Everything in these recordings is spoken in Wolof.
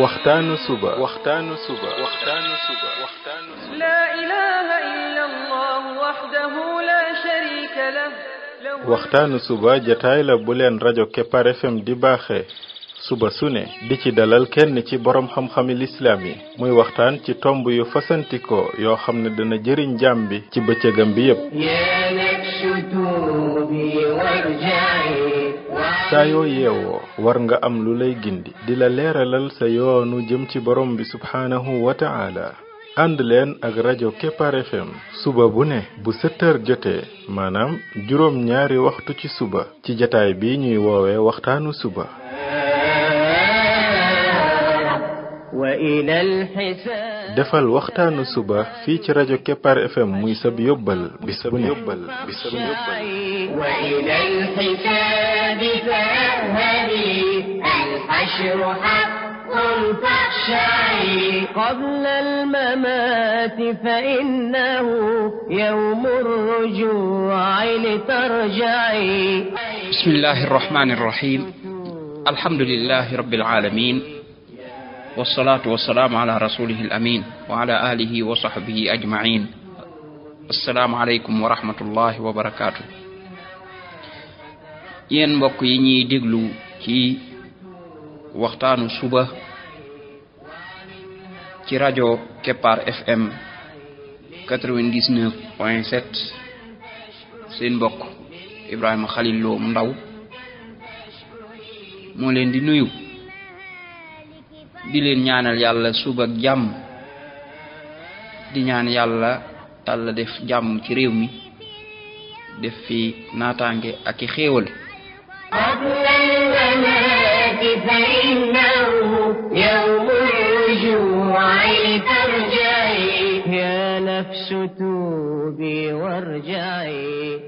waxtaanu suba لا إله إلا الله وحده لا شريك له waxtaanu suba jataay la bu leen rajo Kepar FM di baaxee suba su ne di ci dalal kenn ci borom xam-xami lislaam yi muy waxtaan ci tomb yu fasantikoo yoo xam ne dana jëriñ jaam bi ci bëccëgam bi yépp saa yoo yeewoo war nga am lu lay gindi di la leeralal sa yoonu jëm ci borom bi subhaanahu wa ta'ala ànd leen ak rajo Kepar FM suba bu ne bu 7 heures jotee maanaam juróom ñaari waxtu ci suba ci jataay bi ñuy woowee waxtaanu suba defal waxtaanu suba fii ci rajo Kepar FM muy sab yóbbal bis bu ne وإلى الحساب فاذهبي الحشر حق فاخشعي قبل الممات فإنه يوم الرجوع لترجعي بسم الله الرحمن الرحيم الحمد لله رب العالمين والصلاة والسلام على رسوله الأمين وعلى آله وصحبه أجمعين السلام عليكم ورحمة الله وبركاته yéen mbokk yi ñuy déglu ci waxtaanu suba ci rajo Kepar FM 99.7 seen mbokk Ibrahima Khalil Lo mu ndaw moo leen di nuyu di leen ñaanal yàlla suba ak jàmm di ñaan yàlla Yàlla def jàmm ci réew mi def fi naataange ak i xéewal قبل الممات فإنه يوم الرجوع لترجعي يا نفس توبي وارجعي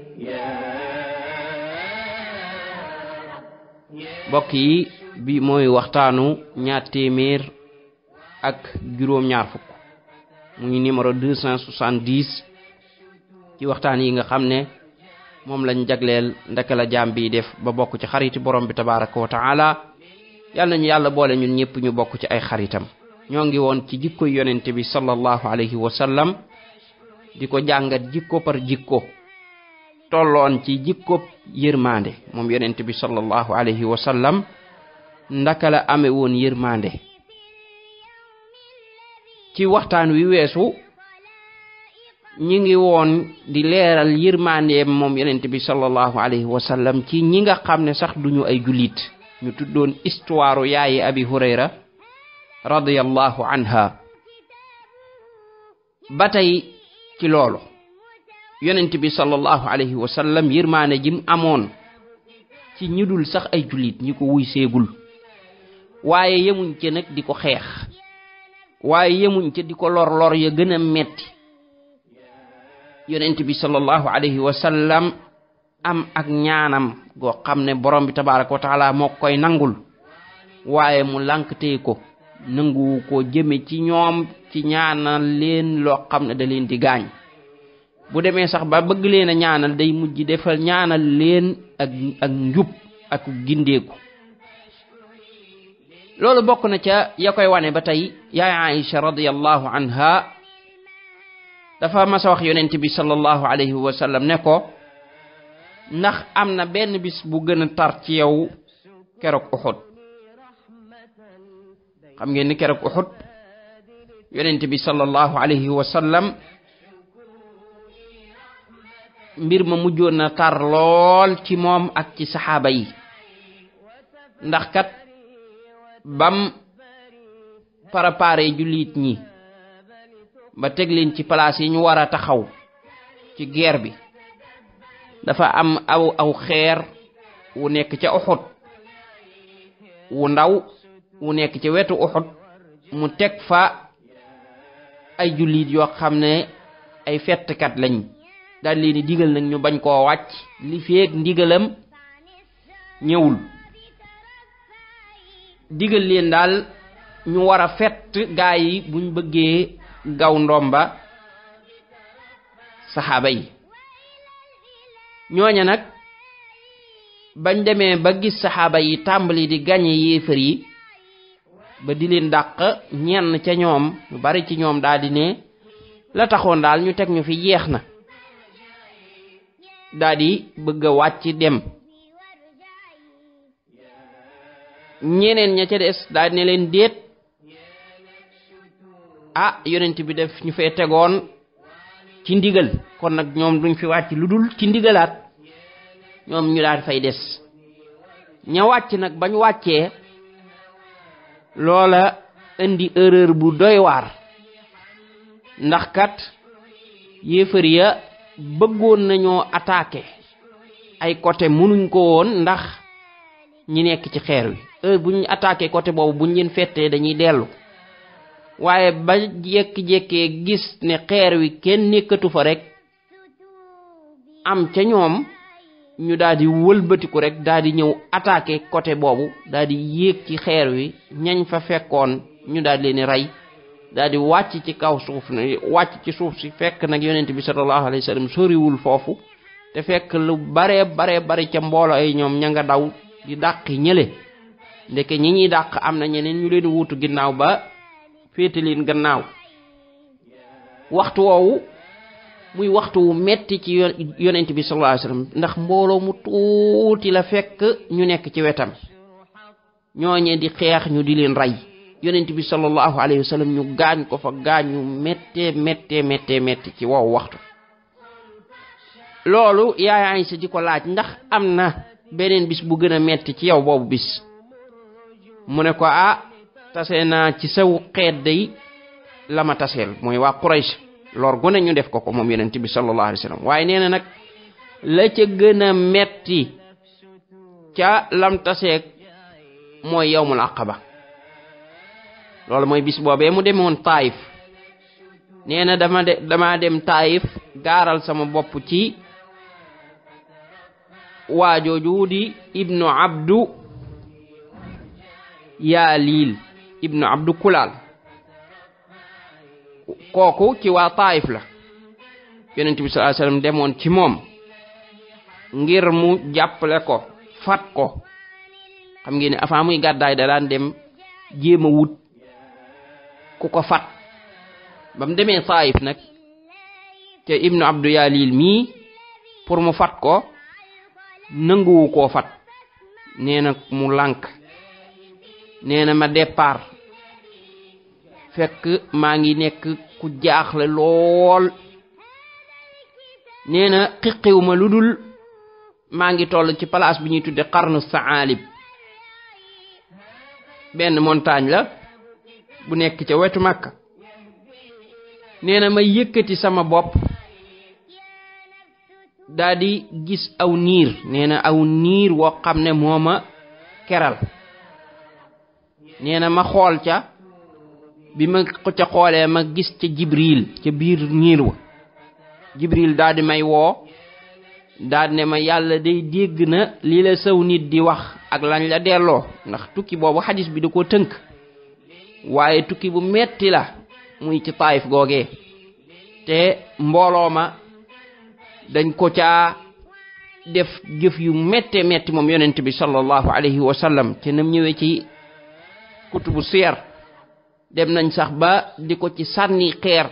mbokk yi bi mooy waxtaanu ñaar téeméer ak juróom ñaar fukk muy numéro 270 ci waxtaan yi nga xam ne moom lañ jagleel ndaka la jaam bi def ba bokk ci xariti borom bi tabaraka wa taala yàlla nañu yàlla boole ñun ñëpp ñu bokk ci ay xaritam ñoo ngi woon ci jikko yonente bi sallallahu alayhi wa sallam di ko jàngat jikko par jikko tolloon ci jikko yërmande moom yonente bi sallallahu alayhi wa sallam ndaka la amee woon yërmande ci waxtaan wi weesu ñi ngi woon di leeral yërmandeem moom yonent bi sallallahu alayhi wa sallam ci ñi nga xam ne sax duñu ay jullit ñu tuddoon histoire yaayi abi hurayra radiyallahu anha ba tey ci loolu yonent bi sallallahu alayhi wa sallam yërmande jim amoon ci ñi dul sax ay jullit ñi ko wuy seegul waaye yemuñ ci nag di ko xeex waaye yemuñ ci di ko lor ya gën a metti yonent bi sallallahu alayhi wa sallam am ak ñaanam goo xam ne borom bi tabaraka wa taala moo koy nangul waaye mu lànkatee ko nangu ko jëme ci ñoom ci ñaanal leen loo xam ne da leen di gaañ bu demee sax ba bëgg leen a ñaanal day mujj defal ñaanal leen ak njub ak gindeeku loolu bokk na ca ya koy wane ba tey yaay Aïcha radiyallahu anha dafa mas a wax yonent bi sallallahu alayhi wa sallam ne ko ndax am na benn bis bu gën a tar ci yow keroog Uhud xam ngeen ni keroog Uhud yonent bi sallallahu alayhi wa sallam mbir ma mujjoon na tar lool ci moom ak ci saxaaba yi ndax kat bam préparé jullit ñi ba teg leen ci place yi ñu war a taxaw ci guerre bi dafa am aw xeer wu nekk ca Uhud wu ndaw wu nekk ca wetu Uhud mu teg fa ay jullit yoo xam ne ay fettkat lañ daal leen di digal nag ñu bañ koo wàcc li feek ndigalam ñëwul digal leen daal ñu war a fett gaa yi buñ bëggee gaw ndomba saxaaba yi ñooña nag bañ demee ba gis saxaaba yi tàmbali di gañe yéefar yi ba di leen dàq ñenn ca ñoom lu bari ci ñoom daal di ne la taxoon daal ñu teg ñu fi jeex na daal di bëgg a wàcc dem ñeneen ña ca des daal di ne leen déet yonent bi def ñu fee tegoon ci ndigal kon nag ñoom duñ fi wàcc lu dul ci ndigalaat ñoom ñu daal fay des ña wàcc nag bañ wàccee loola indi erreur bu doy waar ndax kat yéefar ya bëggoon nañoo attaquer ay côté mënuñ ko woon ndax ñi nekk ci xeer wi heure buñ attaquer côté boobu buñ leen fettee dañuy dellu waaye ba jekki-jekkee gis ne xeer wi kenn nekkatu fa rek am ca ñoom ñu daldi wëlbatiku rek daldi ñëw attaquer côté boobu daldi yéeg ci xeer wi ñañ fa fekkoon ñu daldi leen rey daldi wàcc ci kaw suuf ne wàcc ci suuf si fekk nag yonent bi sallallahu alayhi wasallam soriwul foofu te fekk lu bare ca mbooloo ay ñoom ña nga daw di dàqi ñële ndeke ñi ñuy dàq am na ñeneen ñu leen wuutu ginnaaw ba féete leen gannaaw waxtu woowu muy waxtu wu metti ci yonent bi sallallahu alayhi wasallam ndax mbooloo mu tuuti la fekk ñu nekk ci wetam ñooñe di xeex ñu di leen rey yonent bi sallallahu alayhi wasallam ñu gaañ ko fa gaañu metti ci wow waxtu loolu yaay Aysa di ko laaj ndax am na beneen bis bu gën a metti ci yow boobu bis mu ne ko tase naa ci saw xeet day la ma taseel mooy waa Quraysh lor gone ñu def ko moom yonent bi sallallahu alayhi wasallam waaye nee na nag la ca gën a metti ca lam taseeg mooy yawmul aqaba loolu mooy bis boobee mu demoon Taayif nee na dama dem Taayif gaaral sama bopp ci waajooju di ibnu abdu yaalil ibnu abdu kulaal kooku ci waa Taayif la yonent bi sallallahu alayhi wasallam demoon ci moom ngir mu jàppale ko fat ko xam ngeen ne avant muy gàddaay da daan dem jéem a wut ku ko fat ba mu demee Taayif nag te ibnu abdu yaalil mii pour mu fat ko nanguwu koo fat nee na mu lànk nee na ma départ fekk maa ngi nekk ku jaaxle lool nee na xiqiwuma lu dul maa ngi toll ci place bi ñuy tudde Qarnu Saalib benn montagne la bu nekk ca wetu Makka nee na ma yëkkati sama bopp daldi gis aw niir nee na aw niir woo xam ne moo ma keral nee na ma xool ca bi ma ko ca xoolee ma gis ca Jibril ca biir niir wa Jibril daldi may woo daldi ne ma yàlla day dégg na li la saw nit di wax ak lañ la delloo ndax tukki boobu xadis bi da koo tënk waaye tukki bu metti la muy ci Taayif googee te mbooloo ma dañ ko caa def jëf yu metti moom yonent bi sallallahu alayhi wa sallam te nam ñëwee ci kutubu siyar dem nañ sax ba di ko ci sànni xeer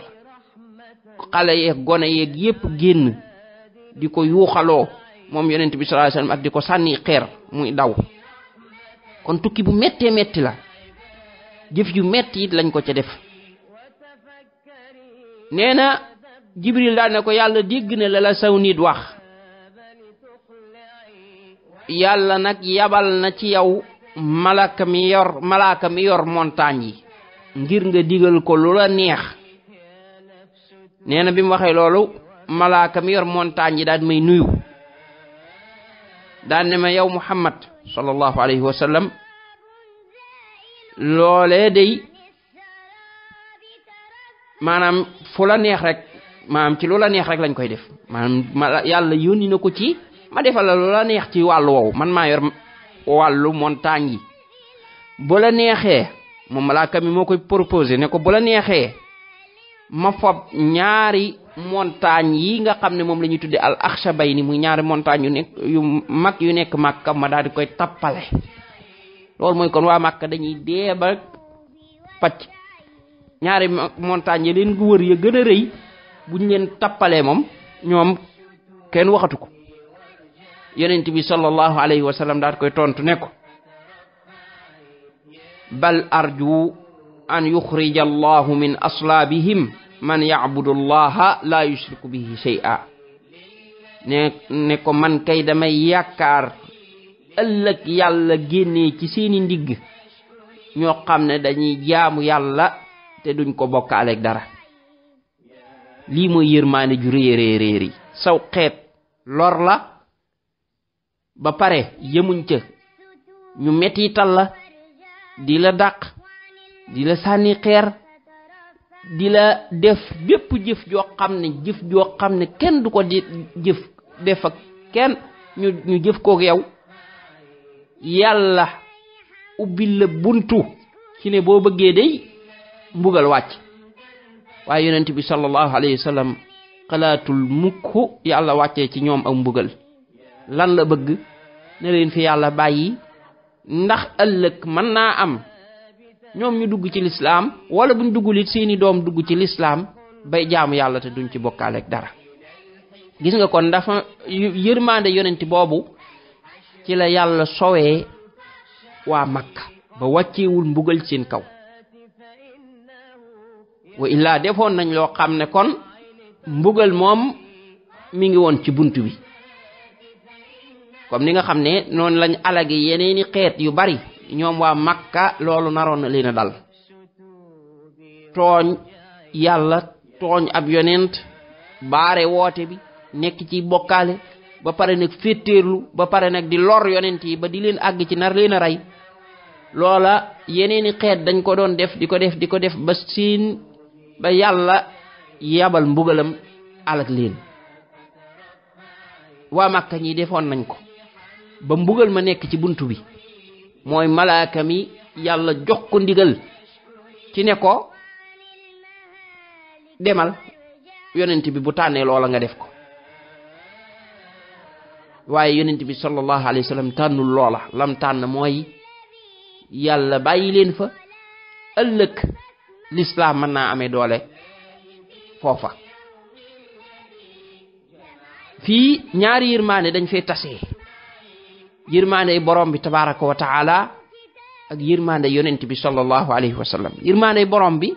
xale yeeg gone yeeg yépp génn di ko yuuxaloo moom yonent bi sallallahu alayhi wasallam ak di ko sànni xeer muy daw kon tukki bu metti la jëf yu metti it lañ ko ca def nee na Jibril daal ne ko yàlla dégg na la saw nit wax yàlla nag yabal na ci yow malaaka mi yor montagne yi ngir nga digal ko lu la neex nee na bi mu waxee loolu malaaka mi yor montagne yi daal may nuyu daal ne ma yow Muhammad sallallahu alayhi wa sallam loolee day maanaam fu la neex rek maanaam ci lu la neex rek lañ koy def maanaam yàlla yónni na ko ci ma defal la lu la neex ci wàllu woowu man maa yor wàllu montagne yi bu la neexee moom malaaka mi moo koy proposé ne ko bu la neexee ma fob ñaari montagne yi nga xam ne moom la ñuy tudde al Akhshabayni muy ñaari montagne yu mag yu nekk Makka ma daal di koy tappale loolu mooy kon waa Makka dañuy dee ba pacc ñaari montagne yi leen gu wër ya gën a rëy buñ leen tappalee moom ñoom kenn waxatu ko yonent bi sallallahu alayhi wa sallam daal koy tontu ne ko bal arju an yukhrija allahu min aslaabihim man ya'budu allaha la yushriku bihi shay'a ne ko man kay damay yaakaar ëllëg yàlla génnee ci seeni ndigg ñoo xam ne dañuy jaamu yàlla te duñ ko bokkaaleeg dara lii mooy yërmaane ju réeréeréer saw xeet lor la ba pare yemuñ ca ñu mettital la di la dàq di la sànni xeer di la def bépp jëf joo xam ne kenn du ko di jëf def ak kenn ñu jëf koog yow yàlla ubbil la buntu ci ne boo bëggee day mbugal wàcc waaye yonent bi sallallahu alayhi wa sallam xalaatul mukk yàlla wàccee ci ñoom ak mbugal lan la bëgg ne leen fi yàlla bàyyi ndax ëllëg mën naa am ñoom ñu dugg ci lislaam wala buñ duggulit seeni doom dugg ci lislaam bay jaamu yàlla te duñ ci bokkaaleeg dara gis nga kon dafa yërmande yonent boobu ci la yàlla sowee waa Makka ba wàcceewul mbugal seen kaw wa illaa defoon nañ loo xam ne kon mbugal moom mi ngi woon ci bunt bi comme ni nga xam ne noonu lañ alage yeneeni xeet yu bari ñoom waa Makka loolu naroon na leen a dal tooñ yàlla tooñ ab yonent baare woote bi nekk ci bokkaale ba pare nag féttéerlu ba pare nag di lor yonent yi ba di leen àgg ci nar leen a rey loola yeneeni xeet dañ ko doon def di ko def ba siin ba yàlla yabal mbugalam alak leen waa Makka ñi defoon nañ ko ba mbugal ma nekk ci buntu bi mooy malaaka mi yàlla jox ko ndigal ci ne ko demal yonent bi bu tànnee loola nga def ko waaye yonent bi sallallahu alayhi wa sallam tànnul loola lam tànn mooy yàlla bàyyi leen fa ëllëg lislaam mën naa amee doole foofa fii ñaari yërmaande dañ fay tasee yërmaande borom bi tabaraka wa taala ak yërmaande yonent bi sallallahu alayhi wa sallam yërmaande borom bi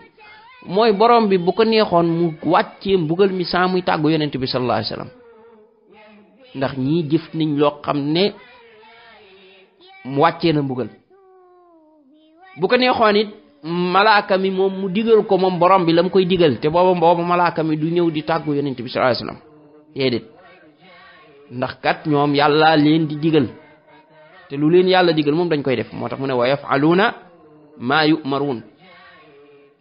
mooy borom bi bu ko neexoon mu wàccee mbugal mi saa muy tàggu yonent bi sallallahu alayhi wa sallam ndax ñii jëf nañ loo xam ne mu wàccee na mbugal bu ko neexoon it malaaka mi moom mu digal ko moom borom bi la mu koy digal te booba malaaka mi du ñëw di tàggu yonent bi sallallahu alayhi wa sallam déedéet ndax kat ñoom yàlla leen di digal te lu leen yàlla digal moom dañ koy def moo tax mu ne wa yaf'aluuna maa yu'maruun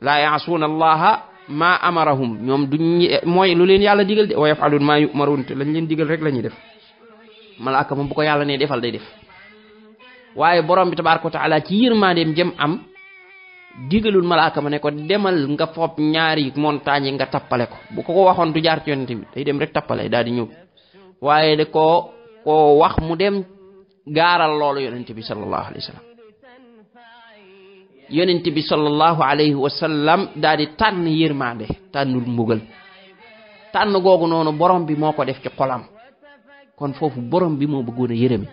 laa ya'suuna allaha maa amarahum ñoom duñ mooy lu leen yàlla digal de wa yaf'aluuna maa yu'maruun te lañ leen digal rek la ñuy def malaaka moom bu ko yàlla ne defal day def waaye borom bi tabaaraka wa taala ci yërmandeem jëm am digalul malaaka ma ne ko demal nga fopp ñaari montagne nga tappale ko bu ko waxoon du jaar ci yonent bi day dem rek tappale daal di ñëw waaye da ko wax mu dem gaaral loolu yonent bi sallallahu alayhi wa sallam yonent bi sallallahu alayhi wa sallam daal di tànn yërmande tànnul mbugal tànn googu noonu borom bi moo ko def ci xolam kon foofu borom bi moo bëggoon a yërëme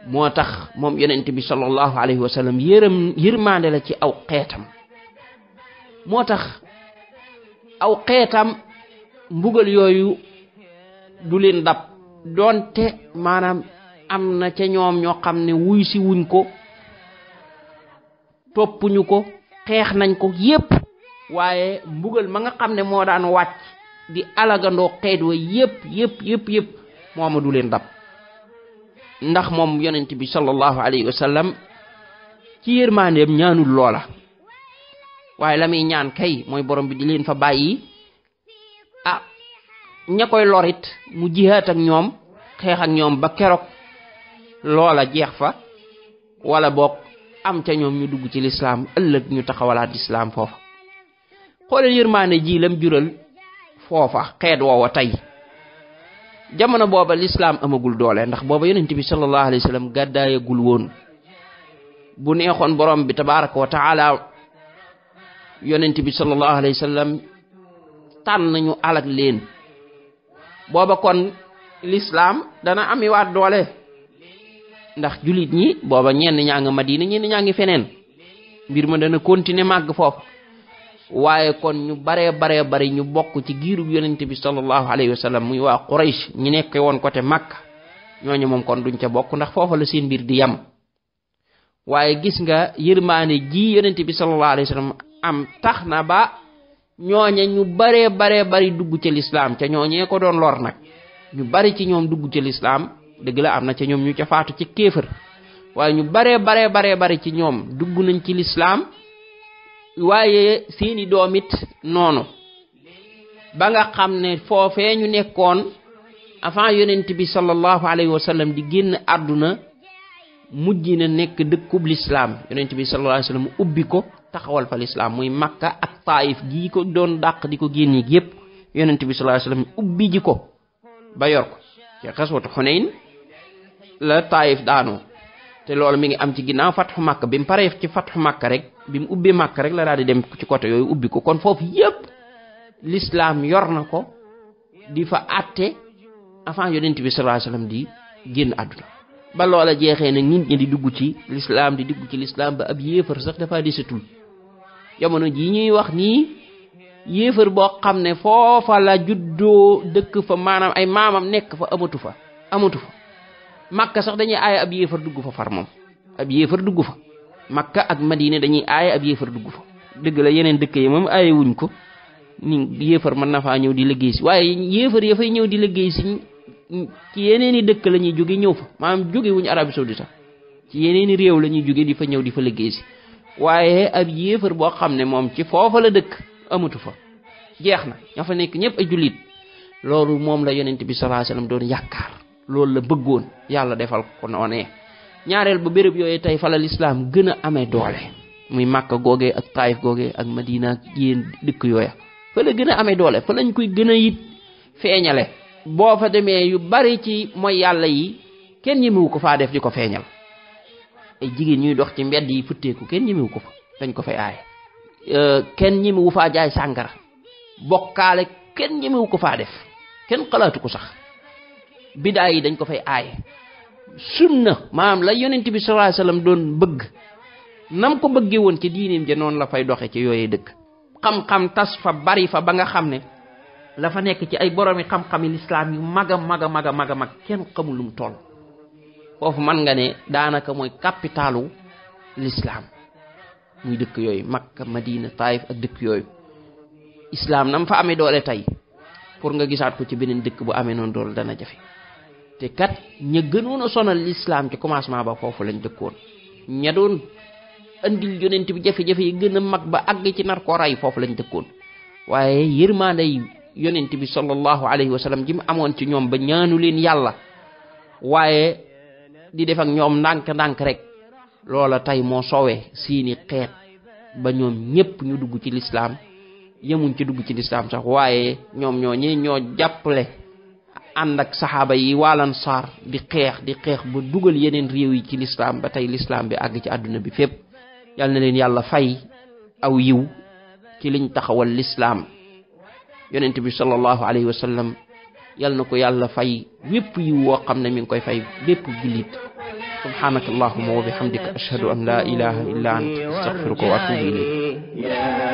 moo tax moom yonent bi sallallahu alayhi wa sallam yërmande la ci aw xeetam moo tax aw xeetam mbugal yooyu du leen dab doonte maanaam am na ca ñoom ñoo xam ne wuy si wuñ ko toppuñu ko xeex nañ ko yépp waaye mbugal ma nga xam ne moo daan wàcc di alagandoo xeet wa yépp mooma du leen dab ndax moom yonent bi sallallahu alayhi wa sallam ci yërmandeem ñaanul loola waaye la muy ñaan kay mooy borom bi di leen fa bàyyi ña koy lorit mu jihaat ak ñoom xeex ak ñoom ba keroog loola jeex fa wala boog am ca ñoom ñu dugg ci lislaam ëllëg ñu taxawalaat lislaam foofa xoolal yërmaande ji lam jural foofa xeet woowa tey jamono booba lislaam amagul doole ndax booba yonent bi sallallahu alayhi wa sallam gàddaayagul woon bu neexoon borom bi tabaraka wa taala yonent bi sallallahu alayhi wa sallam tànn ñu alag leen booba kon l'islam dana ami waat doole ndax julit ñi booba ñenn ñaa nga Madina ñenn ñaa ngi feneen mbir ma dana continuer màgg foofu waaye kon ñu bare bari ñu bokk ci giirub yonent bi sallallahu alayhi wa sallam muy waa Quraysh ñi nekk woon côté Makka ñooñu moom kon duñ ca bokk ndax foofa la seen mbir di yam waaye gis nga yërmaane ji yonent bi sallallahu alayhi wa sallam am tax na ba ñooñe ñu bare bari dugg ci l'islam ca ñooñee ko doon lor nag ñu bari ci ñoom dugg ci l'islam dëgg la am na ca ñoom ñu ca faatu ci kéefër waaye ñu bare bari ci ñoom dugg nañ ci l'islam waaye seeni doomit noonu ba nga xam ne foofee ñu nekkoon avant yonent bi sallallahu alayhi wa sallam di génn àdduna mujj na nekk dëkkub l'islam yonent bi sallallahu alayhi wa sallam ubbi ko taxawal fa l'islam muy Makka ak Taif gii ko doon dàq di ko génne yépp yonent bi sallallahu alayhi wa sallam ubbi ji ko ba yor ko ci xaswatu Xunayn la Taif daanoo te loolu mi ngi am ci ginnaaw fatxu Makka bi mu paree ci fatxu Makka rek bi mu ubbi Makka rek la daal di dem ci côté yooyu ubbi ko kon foofu yépp l'islam yor na ko di fa àtte avant yonent bi sallallahu alayhi wa sallam di génn àdduna ba loola jeexee nag nit ñi di dugg ci l'islam ba ab yéefar sax dafa desatul jamono ji ñuy wax nii yéefar boo xam ne foofa la juddoo dëkk fa maanaam ay maamam nekk fa amatu fa Makka sax dañuy aaye ab yéefar dugg fa far moom ab yéefar dugg fa Makka ak Madina dañuy aaye ab yéefar dugg fa dëgg la yeneen dëkk yi moom aaye wuñ ko ni yéefar mën na faa ñëw di liggéey si waaye yéefar ya fay ñëw di liggéey si ci yeneeni dëkk la ñuy jóge ñëw fa maanaam jóge wuñu Arabie Saoudite sax ci yeneeni réew la ñuy jóge di fa ñëw di fa liggéey si waaye ab yéefar boo xam ne moom ci foofa la dëkk amatu fa jeex na ña fa nekk ñëpp ay jullit loolu moom la yonent bi sallallahu alayhi wasallam doon yaakaar loolu la bëggoon yàlla defal ko noonee ñaareel ba béréb yooyu tey fa la l'islam gën a amee doole muy Makka googee ak Taif googee ak Madina ak yéen dëkk yooya fa la gën a amee doole fa lañ koy gën a it feeñale boo fa demee yu bari ci mooy yàlla yi kenn ñemewu ko faa def di ko feeñal ay jigéen ñuy dox ci mbedd yi futteeku kenn ñemewu ko fa dañ ko fay aaye kenn ñemewu faa jaay sàngara bokkaale kenn ñemewu ko faa def kenn xalaatu ko sax bidaa yi dañ ko fay aaye sunna maanaam la yonent bi sallallahu alayhi wasallam doon bëgg nam ko bëggee woon ci diineem ja noonu la fay doxe ci yooyee dëkk xam-xam tas fa bari fa ba nga xam ne la fa nekk ci ay boromi xam-xami l'islam yu mag kenn xamul lu mu toll foofu man nga ne daanaka mooy capitalu l'islam muy dëkk yooyu Makka Madina Taif ak dëkk yooyu islam nam fa amee doole tey pour nga gisaat ko ci beneen dëkk bu amee noonu doole dana jafe te kat ña gënoon a sonal l'islam ci commencement ba foofu lañ dëkkoon ña doon andil yonent bi jafe-jafe yi gën a mag ba àgg ci nar ko ray foofu lañ dëkkoon waaye yërmaande yonent bi sallallahu alayhi wa sallam ji mu amoon ci ñoom ba ñaanu leen yàlla waaye di def ak ñoom ndànk rek loola tey moo soowee seeni xeet ba ñoom ñépp ñu dugg ci l'islam yemuñ ci dugg ci l'islam sax waaye ñoom ñoo jàppale ànd ak saxaaba yi waalan saar di xeex ba dugal yeneen réew yi ci l'islam ba tey l'islam bi àgg ci àdduna bi fépp yal na leen yàlla fay aw yiw ci liñ taxawal l'islam yonent bi sallallahu alayhi wa sallam yal na ko yàlla fay wépp yiw woo xam ne mi ngi koy fay bépp jullit subhanaka allahumma wa bihamdika ashhadu an la ilaha illa anta astaghfiruka wa atubu ilayk